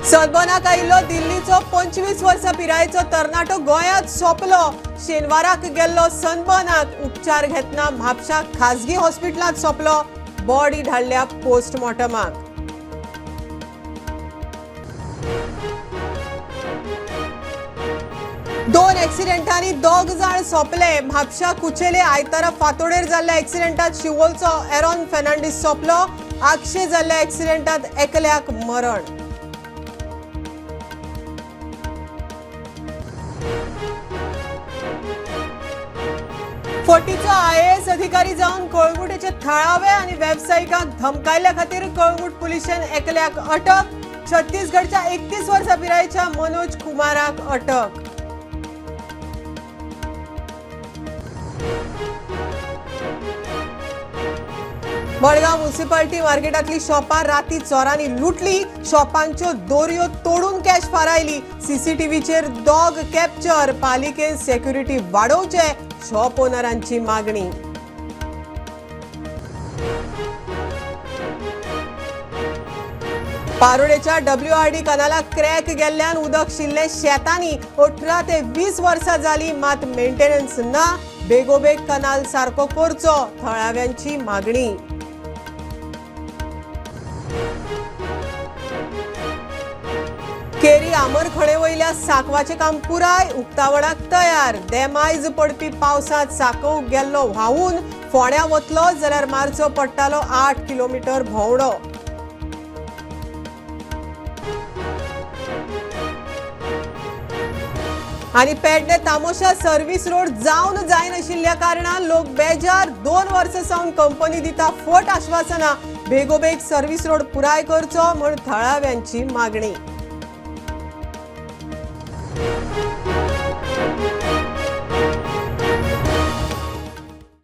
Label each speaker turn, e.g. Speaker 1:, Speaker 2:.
Speaker 1: सनबर्नाक आयिल्लो दिल्लीचो 25 वर्सां पिरायेचो तरणाटो गोंयांत सोंपलो. शेनवाराक गेल्लो सनबर्नाक उपचार घेतना म्हापशा खाजगी हॉस्पिटलांत सोंपलो. बॉडी धाडल्या पोस्टमॉर्टमाक. दोन एक्सिडेंटांनी 2 जाण सोंपले. म्हापशा कुचेले आयतारा फातोडेर जाल्ल्या एक्सिडेंटात शिवोलचो एरॉन फेर्नांडीस सोंपलो. आगशे जाल्ल्या एक्सिडेंटात एकल्याक मरण. फटीचो आयएएस अधिकारी जावन कळंगुटेचे थळावे आनी वेवसायिकांक धमकायल्ल्या खातीर कळंगूट पुलिशेन एकल्याक अटक. छत्तीसगडच्या 31 वर्सां पिरायेच्या मनोज कुमाराक अटक. मडगांव म्युनिसिपालिटी मार्केटांतली शॉपां राती चोरांनी लुटली. शॉपांच्यो दोरयो तोडून कॅश फारायली. सीसीटीव्हीचेर डॉग कॅप्चर. पालिकेन सेक्युरिटी वाडोवचे शॉप ओनरांची मागणी. पारोडेच्या डब्ल्यूआरडी कनालाक क्रॅक गेल्ल्यान उदक शिल्लें शेतांनी. 18 ते 20 वर्सां जाली मात मेंटेनन्स ना. बेगोबेग कनाल सारको करचो थळाव्यांची मागणी. केरी आमरखणे वयल्या साकवाचें काम पुराय उक्तावणाक तयार. देमायज पडपी पावसांत साकव गेल्लो व्हांवून फोण्या वतलो जाल्यार मारचो पडटालो 8 किलोमीटर भोंवडो. आनी पेडणे तामोशा सर्व्हिस रोड जावन जायनाशिल्ल्या कारणान लोक बेजार. 2 वर्सां सावन कंपनी दिता फट आश्वासनां. बेगोबेग सर्व्हिस रोड पुराय करचो म्हूण थळाव्यांची मागणी.